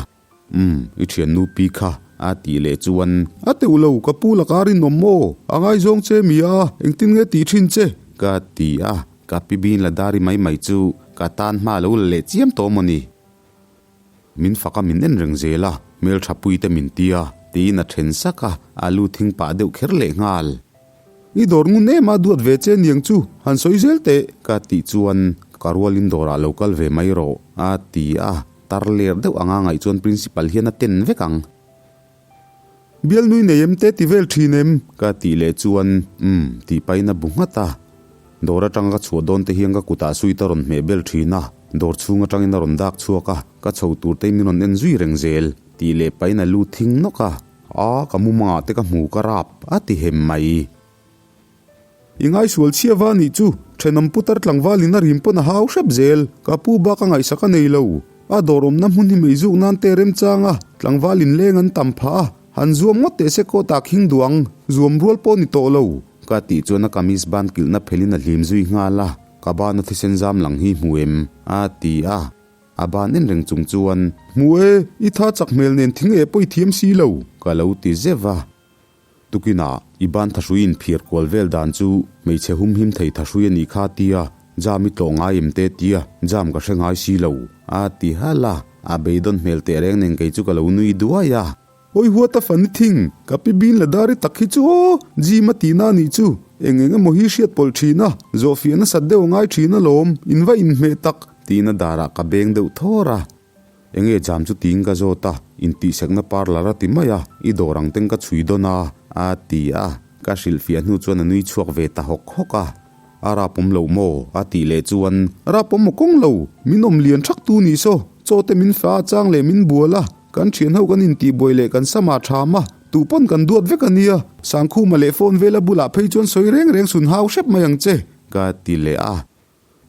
Umm, i thiannu pi kha a tih leh chuan. A teuh lo, ka pu laka rinawm maw? A ngaizawng che mi a, engtin nge tih thin che? Ka ti a, ka pi Bin Ladari mai mai chu ka tan hma lo la leh chiam tawh maw ni? Min fak a min en reng zel a, hmeltha pui te min ti a, tiin a then sak a, a lu thing pah deuh kher leh nghal. I dawr ngun em a duat ve che niang chu, han sawi zel teh. Ka tih chuan ka rualin dawrah lo kal ve mai rawh, a ti a, tar ler deuh anga ngaih chuan principal hian a ten vek ang. Bialnui nei em te ti vel thin em? Ka tih leh chuan umm tih pahin a bu nghat a. Dawr atanga ka chhuah dawn te hian ka kutah suit a rawn hmeh bel thin a, dawr chhung atangin a rawn dak chhuak a, ka chho tur te min rawn en zui reng zel tih leh pahin a lu thing nawk a. A, ka mumangah te ka hmu ka rap a ti hem mai. I ngaisual chhia va nih chu, thenawm putar tlangval in a rim pawn a hau hrep zel, ka pu bak a ngaihsak a nei lo. A dawr awmna hmun hi meizuk nan te remchang a, tlangval in leng an tam phah a, han zuam ngawt teh se kawt ah khing duh ang, zuam rual pawh ni tawh lo. Ka tih chuan a kamis ban kilhna phelin a hlim zui nghal a, ka ban a thisen zam lang hi hmu em? a ti a, a ban en reng chung chuan. Hmu e, i tha chak hmel nen thing eh pawh i thiam si lo. Ka lo ti zeuh a. Tukinah i ban thahrui inphiar kual vel dan chu hmeichhe humhim thei thahrui a nih kha tia jam i tlawh ngai em te tia jam ka hre ngai si lo a ti halh a, a beidawn hmel teh reng nen kei chu ka lo nui duai a. Awi huat a fan i thing, ka pi bin la dar i tak hi chu aw, gym a tihna a nih chu, eng eng emaw hi hriat pawlh thin a, zawhfiah nasat deuh a ngai thin alawm, in va inhmeh tak. Tiin a darah ka beng deuh thawr a. Enge jam chu tiin ka zawt a, intihsekna parlour a ti mai a, i dawr ang teng ka chhui dawn a, a ti a. Ka hrilhfiah hnu chuan a nui chhuak ve ta hawk hawk a. A rap awm lo maw? a tih leh chuan. Rap awm maw kawng lo, min awm lian thak tu ni saw, chaw te min fa a chang leh min bual a, kan thian ho kan intihbuai leh kan sam ah tham a, tu pawn kan duat vek a nia, Sangkhuma leh phone vela bulah phei chuan sawi reng reng sun hau hrep mai ang che. Ka ti leh a.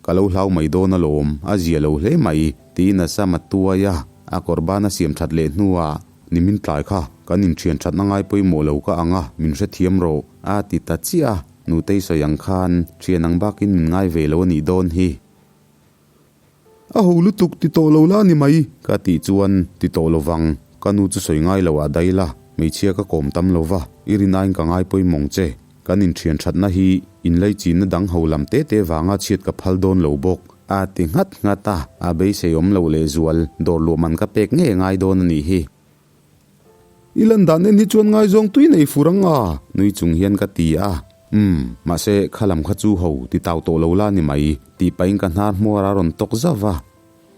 Ka lo hlau mai dawn alawm, a zia lo hle mai, tiin a sam a tuai a, a kawr ban a siam that leh hnuah, Nimin tlai kha, kan inthian thatna ngai pawimawh lo ka ang a, min hrethiam rawh, a ti ta chiah a, Nutei sawi ang khan, thian ang bakin min ngai ve lo a nih dawn hi. A ho lutuk, ti tawh lo la ni mai. Ka tih chuan, ti tawh lo vang, ka nu chu sawi ngai lo ah dai la, hmeichhia ka kawm tam lo va, i rin aiin ka ngai pawimawng che. Kan inthian thatna hi inlaichinna dang ho lam te te vanga chhiat ka phal dawn lo bawk. A ti nghat nghat a, a beisei awm loh lehzual dawr luah man ka pek ngei ngai dawn a nih hi. I lan dan en hi chuan ngaizawng tui nei fur ang a? Nui chung hian ka ti a. Umm, mahse kha lam kha chu ho ti tau tawh lo la ni mai, tih pahin ka hnar hmuar a rawn tawk zauh a.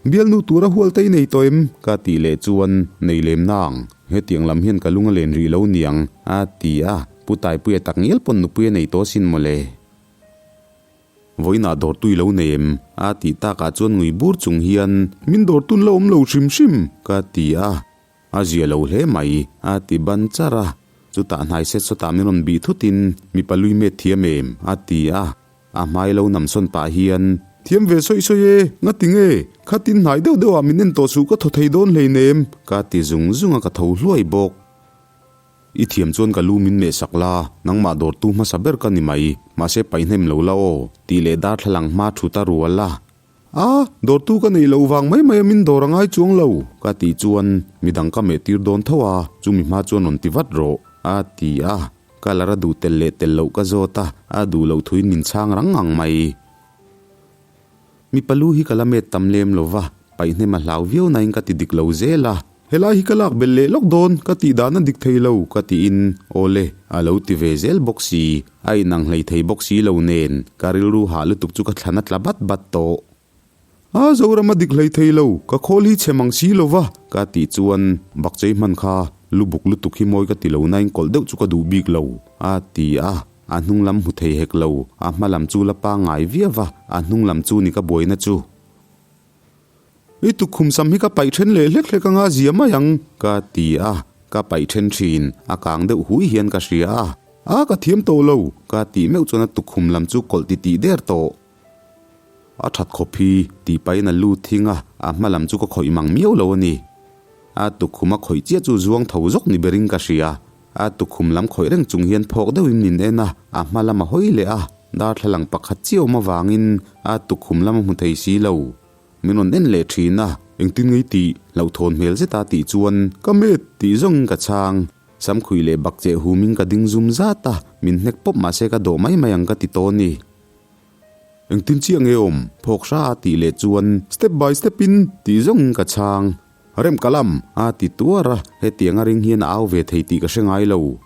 Bialnu tura hual te i nei tawh em? Ka tih leh chuan, Nei lem nang, hetiang lam hian ka lung a len rih lo niang, a ti a, Pu Taipuia tak ngial pawn nupui a nei tawh sin mawle. Vawiinah dawr tui lo nei em? a tih takah chuan ngui bur chung hian, Min dawr tun la awm lo hrim hrim, ka ti a. A zia lo hle mai, a ti ban char a. Chutah hnai set sawtah min rawn bih thutin, Mipa lui met thiam em? a ti a. A hmai lo nam sawn pah hian. Thiam ve sawi sawi e, ngati nge? Khatin hnai deuh deuh ah min en tawh suh ka thaw thei dawn hleinem. Ka ti zung zung a ka tho hluai bawk. I thiam chuan ka lu min meh sak la, nangmah dawrtu hmasa ber ka ni mai, mahse paihnem lo la aw, tih leh darthlalang hma thu ta rual a. A, dawrtu ka neih loh vang mai mai a min dawr a ngai chuang lo, ka tih chuan midang ka meh tir dawn tho a, chumi hma chuan rawn ti vat rawh, a ti a. Colour a duh tel leh tel loh ka zawt a, a duh loh thuin min chhang rang ngang mai. Mipa lu hi ka la met tam lem lo va, paihhnem a hlau viau nain ka ti dik lo zel a. Helai hi ka lak belh leh lawk dawn, ka tih dan a dik thei lo, ka tiin, Awle, a lo ti ve zel bawk si. A inang hlei thei bawk si lo nen, ka rilru hah lutuk chu ka thlan a tla bat bat tawh. A, Zoram a dik hlei thei lo, ka khawl hi chhe mang si lo va. Ka tih chuan, Bakchei hman kha lu buk lutuk hi mawi ka ti lo nain kawlh deuh chu ka duh bik lo, a ti a. A hnung lam hmu thei hek lo, a hma lam chu la pangngai viau va, a hnung lam chu ni ka buaina chu. I tukkhum sam hi ka paih then leh hlek hlek anga zia mai ang. Ka ti a, ka paih then thin, a kang deuh hui hian ka hria a. A, ka thiam tawh lo. Ka tih meuh chuan a tukkhum lam chu kawlh ti tih der tawh. A that khawp hi, tih pahin a lu thing a, a hma lam chu ka khawih mang miau lo a ni. A tukkhum a khawih chiah chu zuang tho zawk ni berin ka hria. A tukkhum lam khawih reng chung hian phawk deuhin min en a, a hma lam a hawi leh a, darthlalang pakhat chiah awm avangin a tukkhum lam a hmu thei si lo. Min rawn en leh thin a, engtin ngei tih hlauhthawn hmel zeta tih chuan ka met tih zawngin ka chhang. Samkhuih leh bakcheh humin ka ding zum zat a, min hnek pawp mahse ka dawh mai mai ang ka ti tawh a ni. Engtin chiah nge awm? Phawk hra a tih leh chuan step by step in tih zawngin ka chhang. Rem ka lam! A ti tuar a, hetiang a ring hian a au ve thei tih ka hre ngai lo.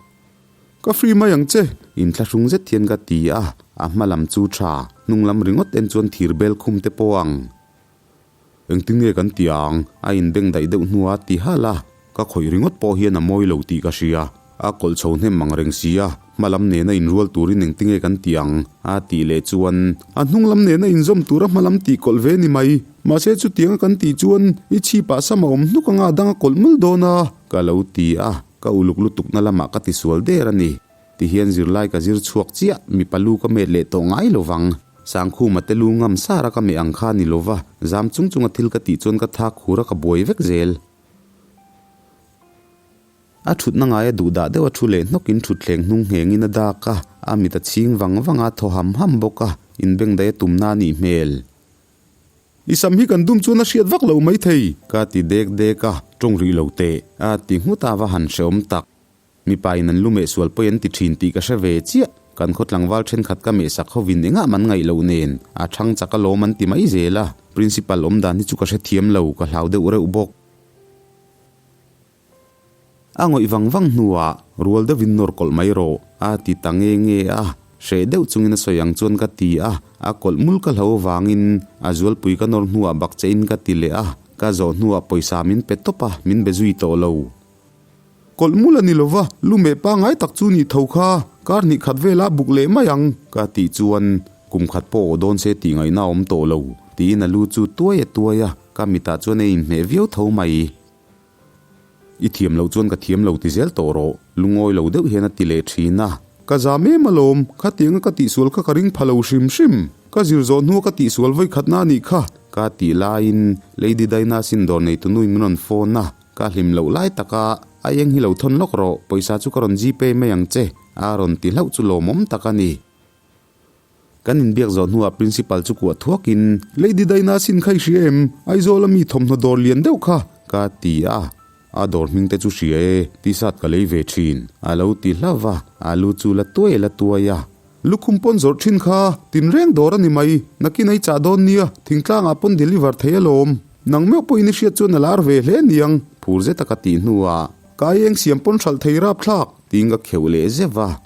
Ka free mai ang che! Inthlahrung zet hian ka ti a, a hma lam chu tha, hnung lam ringawt en chuan thir bel khum te pawh ang. Engtin nge kan ti ang? A inbeng daih deuh hnuah a ti halh a, ka khawih ringawt pawh hian a mawi lo tih ka hria. A kawlh chho hnem ang reng si a, hma lam nena inrual turin engtinge kan ti ang? A tih leh chuan. A hnung lam nena inzawm tura hma lam tih kawlh ve ni mai. Mahse chutianga kan tih chuan i chhipah sam a awm hnuk anga a dang a kawlh mul dawn a. Ka lo ti a, ka uluk lutukna lamah ka tisual der a ni. Tihian zirlai ka zir chhuak chiah, mipa lu ka met leh tawh ngai lo vang. Sangkhuma te lu ngam sar a ka meh ang kha ni lova, zam chung chunga thil ka tih chuan ka thak khur a ka buai vek zel. A thutna ngaia duh dah deuh a thu leh hnawkin thutthleng hnung nghengin a dak a, a mit a chhing vang vang a, thaw ham ham bawk a, inbengdaih a tumna a nih hmel. I sam hi kan dum chuan a hriat vak lo maithei. Ka ti dek dek a, tawng rih lo teh, a ti nghut a va han hreawm tak. Mipa in an lu meh sual pawi an ti thin tih ka hre ve chiah. Kan khaw tlangval thenkhat ka mehsak hovin engah man ngaih loh nen, a thang chak alawm an ti mai zel a, Principal awmdan hi chu ka hrethiam lo, ka hlau deuh reuh bawk. A ngawih vang vang hnuah rual deuhin nawr kawlh mai rawh, a ti ta nge nge a. Hreh deuh chungin a sawi ang chuan ka ti a, a kawlh mul ka hlo avangin a zualpui ka nawr hnuah bak chein ka ti leh a, ka zawh hnuah pawisa min pe tawp a, min be zui tawh lo. Kawlh mul a ni lova, lu meh pangngai tak chu nih tho kha, kar hnih khat vela buk leh mai ang. Ka tih chuan kum khat pawh aw dawn se tih ngaihna a awm tawh lo, tiin a lu chu tuai a tuai a, ka mitah chuan a inhmeh viau tho mai. I thiam loh chuan ka thiam lo ti zel tawh rawh, lungawi lo deuh hian a ti leh thin a. Ka zam em alawm, khatianga ka tihsual kha ka ring pha lo hrim hrim. Ka zir zawh hnua ka tihsual vawi khatna a nih kha. Ka tih laiin Lady Daina sin dawr neitu nui min rawn phone a, ka hlim loh lai taka a eng hi lo thawn lawk rawh, pawisa chu ka rawn gpay mai ang che, a rawn ti hlauh chu lawmawm tak a ni. Kan inbiak zawh hnuah Principal chu kuah thuakin. Lady Daina sin kha i hria em? Aizawl a mi thawmhnaw dawr lian deuh kha. Ka ti a, a dawr hming te chu hria e, t-shirt ka lei ve thin, a lo ti hlauh va, a lu chu la tuai la tuai a. Lukhum pawn zawrh thin kha tinreng dawr a ni mai, nakin ei chah dawn nia, thingtlangah pawn deliver thei alawm. Nang meuh pawhin i hriat chuan a lar ve hle niang. Phur zeta ka tih hnuah. Ka aieng siam pawn hralh thei rapthlak. Tiin ka kheuh leh zeuh va.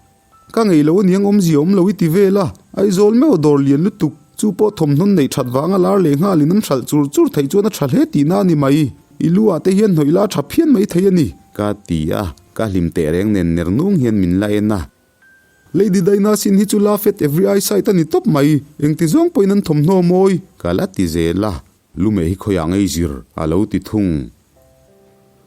Ka ngei lo aniang awmzia awm lo i ti vel a, Aizawl meuh dawr lian lutuk, chu pawh thawmhnawn neih that vanga lar leh nghalin an hralh chur chur theih chuan a tha hle tihna a ni mai. I lu ah te hian hnawih la a tha phian mai thei a ni. Ka ti a, ka hlim teh reng nen ner nung hian min la en a. Lady Daina sin hi chu laugh at every eyesight a ni tawp mai, engti zawng pawhin an thawmhnaw mawi. Ka la ti zel a, Lumeh hi khawiah ngei zir a lo ti thung.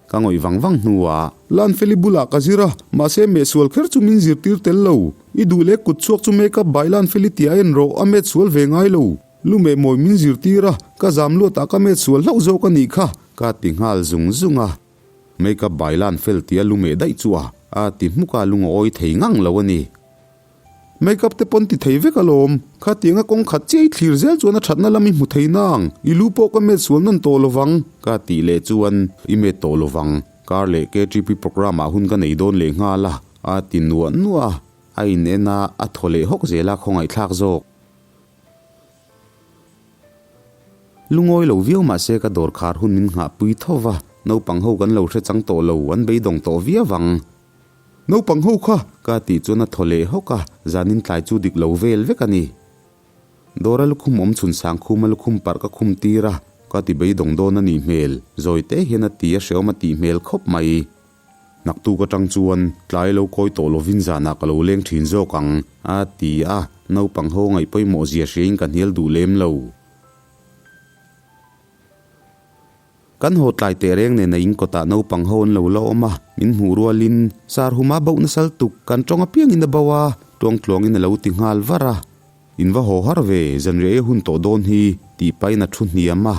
Ka ngawih vang vang hnuah. Lanfeli bulah ka zir a, mahse mehsual kher chu min zirtir tel lo. I duh leh kut chhuak chu makeup by Lanfeli tia en rawh, a metsual ve ngai lo. Lumeh mawi min zirtir a, ka zam luatah ka metsual hlauh zawk a nih kha. Ka ti nghal zung zung a. Makeup by Lanfel tia lumeh daih chu a, a ti hmuk a, lung a awi thei ngang lo a ni. Make up te pawn ti thei vek alawm. Khatianga kawng khat chiah i thlir zel chuan a thatna lam i hmu thei nang. I lu pawh ka met sual nawn tawh lovang. Ka tih leh chuan i met tawh lovang. Kar leh KTP programme ah hun ka nei dawn leh nghal a, a ti nuah nuah a. A in en a, a thaw leh hawk zel a khawngaihthlak zawk. Lungawi lo viau mah se ka dawr khar hun min nghahpui tho va, naupang ho kan lo hre chang tawh lo, an beidawng tawh viau ang. Naupang ho kha! Ka tih chuan a thaw leh hawk a, zanin tlai chu dik lo vel vek a ni. Dawra lukhum awm chhun sang khuma lukhum parh ka khum tir a, ka ti beidawng dawn a nih hmel, zawi te hian a ti a hrehawm a tih hmel khawp mai. Naktuk atang chuan tlai lo kawi tawh lovin zanah ka lo leng thin zawk ang, a ti a, naupang ho ngaih pawimawh zia hriain ka hnial duh lem lo. Kan haw tlai teh reng nen a in kawtah naupang ho an lo la awm a, min hmuh rualin sar huma bauh nasal tuk kan tawng apiangin a bauh a, tuangtluangin a lo ti nghal var a. In va haw har ve, zanriah ei hun tawh dawn hi, tih pahin a thu hniam a.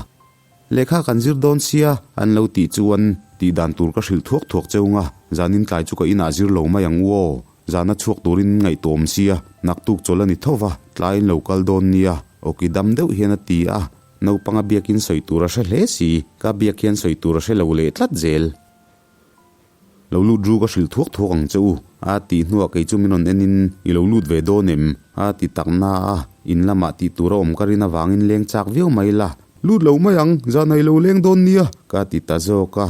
Lehkha kan zir dawn sia, an lo tih chuan tih dan tur ka hrilh thuak thuak cheu nga, zanin tlai chu ka inah zir lo mai ang u aw, zana chhuak turin ngaihtuahawm sia, naktuk chawl a ni tho va, tlaiin lo kal dawn nia, awki dam deuh hian a ti a, naupanga biakin sawi tur a hre hle si, ka biak hian sawi tur a hre lo leh tlat zel. Lo lut ru ka hrilh thuak thuak ang che u, a tih hnuah kei chu min rawn en in, I lo lut ve dawn em? a ti tak na a, in lamah tih tur a awm ka rin avangin leng chak viau mai la. Lut lo mai ang, zan a i lo leng dawn nia. Ka ti ta zawk a,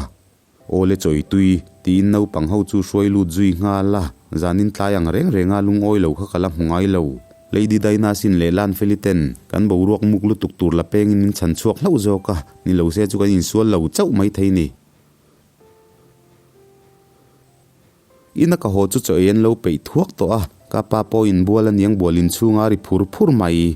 Aw le chawi tui, tiin naupang ho chu hruai lut zui nghal a, zanin tlai ang reng renga lungawi lo kha ka la hmu ngai lo. Lady Dinah sin leh Lan Feli ten kan boruak muk lutuk tur la pengin min chhan chhuak hlauh zawk a, ni lo se chu kan insual lo chauh mai thei ni. Ina ka haw chu chaw ei an lo peih thuak tawh a, ka pa pawhin bual a niang bual inchhunga a ri phur phur mai.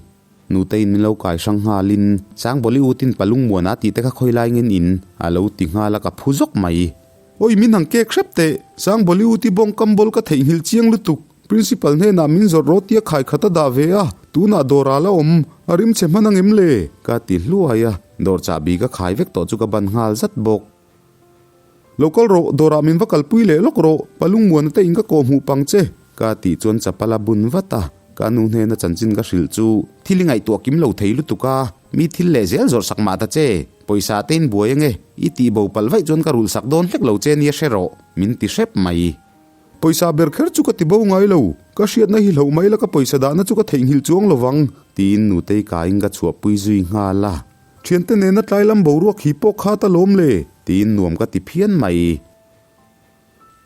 Nuteiin min lo kai hrang nghalin, Sang Bollywood in palung muana tih te kha khawi lai ngen in a lo ti nghal a ka phu zawk mai. Oi min hang kek hrep teh, Sang Bollywood i bawng kam bawl ka theihnghilh chiang lutuk, Principal hnenah min zawrh rawh tia khai khat a dah ve a, tunah dawr a la awm, a rim chhe hman angem le? Ka ti hluai a, dawr chahbi ka khai vek tawh chu ka ban nghal zat bawk. Lo kal rawh, dawrah min va kalpui leh lawk rawh, palung muana te in ka kawh hmuh pang che. Ka tih chuan chapal a bun vat a, ka nu hnena chanchin ka hrilh chu thil i ngaihtuah kim lo thei lutuk a, mi thil leh zel zawrh sak mah ta che, pawisa te in buai ange, i tih bo palh vaih chuan ka rulh sak dawn hlek lo che nia hre rawh, min ti hrep mai. Pawisa ber kher chu ka ti bo ngai lo, ka hriatna hi hloh mai la ka pawisa dahna chu ka theihnghilh chuang lo vang. Tiin nutei kaiin ka chhuahpui zui nghal a. Thiante nena tlai lam boruak hi pawh khat alawm le. Tiin nuam ka ti phian mai.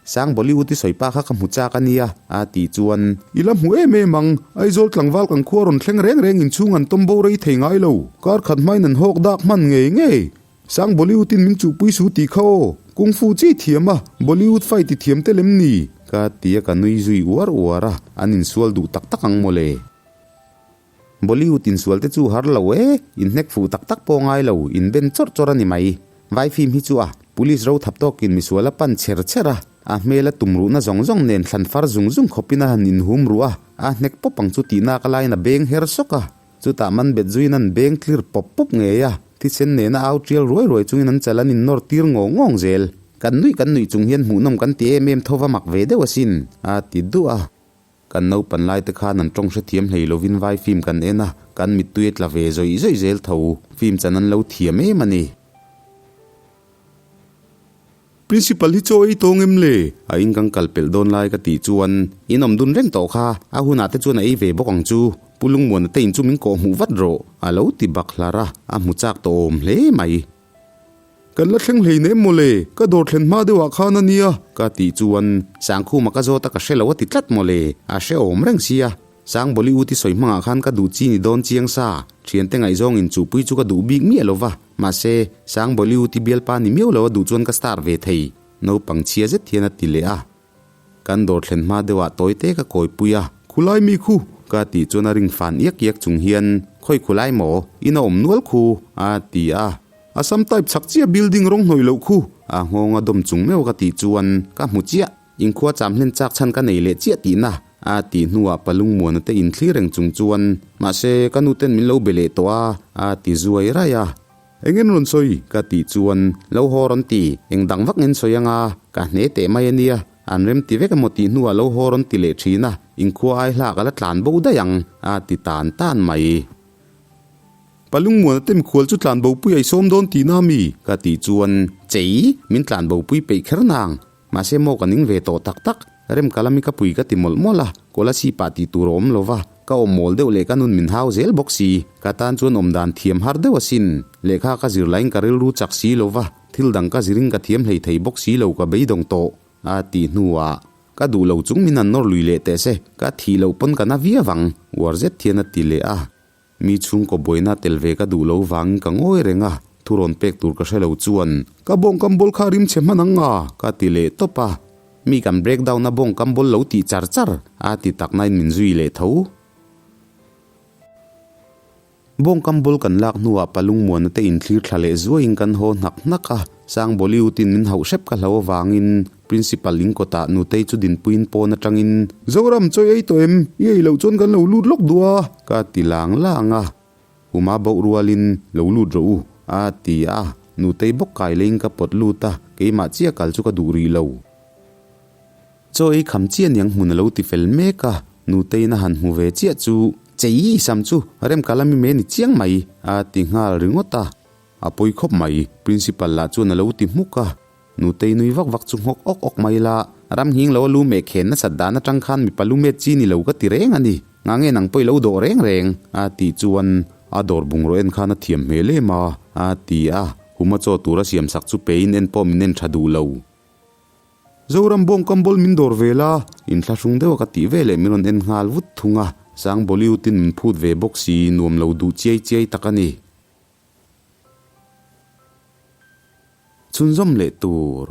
Sang Bollywood i sawi pa kha ka hmu chak a nia, a tih chuan. I la hmu em em ang, Aizawl tlangval kan khua rawn thleng reng reng inchhung an tawm bo rei thei ngai lo. Kar khat hmain an hawk dak hman ngei ngei. Sang Bollywood in min chuhpui su tih kha aw, Kung Fu chi thiam a, Bollywood fight i thiam tel em ni? Ka ti a ka nui zui uar uar a, an insual duh tak tak ang mawle. Bollywood insual te chu har lo e, in hnek fuh tak tak pawh ngai lo, in ben chawrh chawrh a ni mai. Vai film hi chu a, police ro thap tawkin misual a pan cher cher a, a hmel a tum ruhna zawng zawng nen thlan far zung zung khawpin a han inhum ruh a, a hnek pawp ang chu tihna ka laiin a beng her sawk a, chutah man bet zuiin an beng clear pawp pawp ngei a, thisen nena au tial ruai ruai chungin an chal an innawr tir ngawng ngawng zel. Kan nuih kan nuih chung hian hmuhnawm kan ti em em tho va mak ve deuh asin, a ti duah a. Kan naupan lai te khan an tawng hrethiam hlei lovin vai film kan en a, kan mittui a tla ve zawih zawih zel tho. Film chan an lo thiam em a ni. Principal hi chaw ei tawng em le? A in kan kal pelh dawn lai ka tih chuan in awm dun reng tawh kha, a hunah te chuan a ei ve bawk ang chu. Pu Lungmuana te in chu min kawh hmuh vat rawh, a lo ti bak hlar a, a hmu chak tawh awm hle mai. Kan la thleng hlei nem mawle, ka dawr thlen hma deuhah khan a nia. Ka tih chuan Sangkhuma ka zawt a ka hre lo a ti tlat mawle, a hrehawm reng sia. Sang Bollywood i sawi hmangah khan ka duh chi ni dawn chiang sa, thiante ngaihzawng inchuhpui chu ka duh bik miah lo va, mahse, Sang Bollywood i bialpa ni miau lo a duh chuan ka star ve thei, naupang chhia zet hian a ti leh a. Kan dawr thlen hma deuhah tawi te ka kawipui a. Khulai mi khu? Ka tih chuan a ring fan iak iak chung hian, Khawi khulai maw? In a awm nual khu, a ti a. Assam type chak chiah building rawng hnawih loh khu. A nghawng a dawm chung meuh ka tih chuan ka hmu chiah. Inkhua cham hlen chak chhan ka nei leh chiah tihna, a tih hnuah Palungmuana te inthlir reng chung chuan, Mahse, ka nu ten min lo be leh tawh a, a ti zuai raih a. Eng en rawn sawi? Ka tih chuan, Lo haw rawn ti, eng dang vak en sawi anga, ka hne teh mai a nia, an rem ti vek emaw tih hnuah lo haw rawn ti leh thin a. Inkhua ai hlak a la tlan bo daih ang, a ti tan tan mai. Palungmuana te mikhual chu tlan bopui a i sawm dawn tihna a mi? Ka tih chuan, Chei, min tlan bopui peih kher nang. Mahse maw ka ning ve tawh tak tak, rem ka lami ka pui ka ti mawlh mawlh a, Kolasib ah tih tur a awm lo va, ka awm mawl deuh leh ka nun min hau zel bawk si, ka tan chuan awm dan thiam har deuh asin, lehkha ka zir laiin ka rilru chak si lo va, thil dang ka zirin ka thiam hlei thei bawk si lo ka beidawng tawh a tih hnuah ka duh lo chung min han nawr lui leh teh se, ka thih loh pawn ka na viau ang, uar zet hian a ti leh a. Mi chhungkaw buaina tel ve ka duh lo vangin ka ngawi reng a, thu rawn pek tur ka hre lo chuan. Ka bawng kam bawl kha rim chhe hman ang nga, ka ti leh tawp a. Mi kan break down a bawng kam bawl lo tih char char, a ti tak nain min zui leh tho. Bawng kam bawl kan lak hnuah Palungmuana te inthlir thla leh zuaiin kan haw hnak hnak a, Sangbawliutin min hauh hrep ka hlo avangin Principal in kawtah Nutei chu dinpuiin pawn atangin. Zoram chawi ei tawh em? I ei loh chuan kan lo lut lawk duh a. Ka ti lang lang a. Uma boh rualin, Lo lut rawh u, a ti a. Nutei bawk kai leiin ka pawt lut a, keimah chiah kal chu ka duh rih lo. Chaw ei kham chiah niang hmun a lo ti fel mek a, Nuteiin a han hmu ve chiah chu, Chei, sam chu rem ka la mi me ni chiang mai, a ti nghal ringawt a. A pawi khawp mai, Principal lah chuan a lo ti hmuk a. Nutei nui vak vak chu nghawk awk awk mai la, ram nghing lo a lu meh khen nasat dan atang khan mipa lu met chi ni lo ka ti reng a ni, nga nge nang pawh i lo dawh reng reng, a tih chuan a dawr bungraw en khan a thiam hmel em a, a ti a, huma chaw tura siam sak chu pein en pawh min en tha duh lo. Zoram bawng kam bawl min dawr ve la, inthlahrung deuh a ka tih veleh min rawn en nghal vut thung a, Sang Bollywood-in min phut ve bawk si, nuam lo duh chiai chiai tak a ni. Chhunzawm leh tur.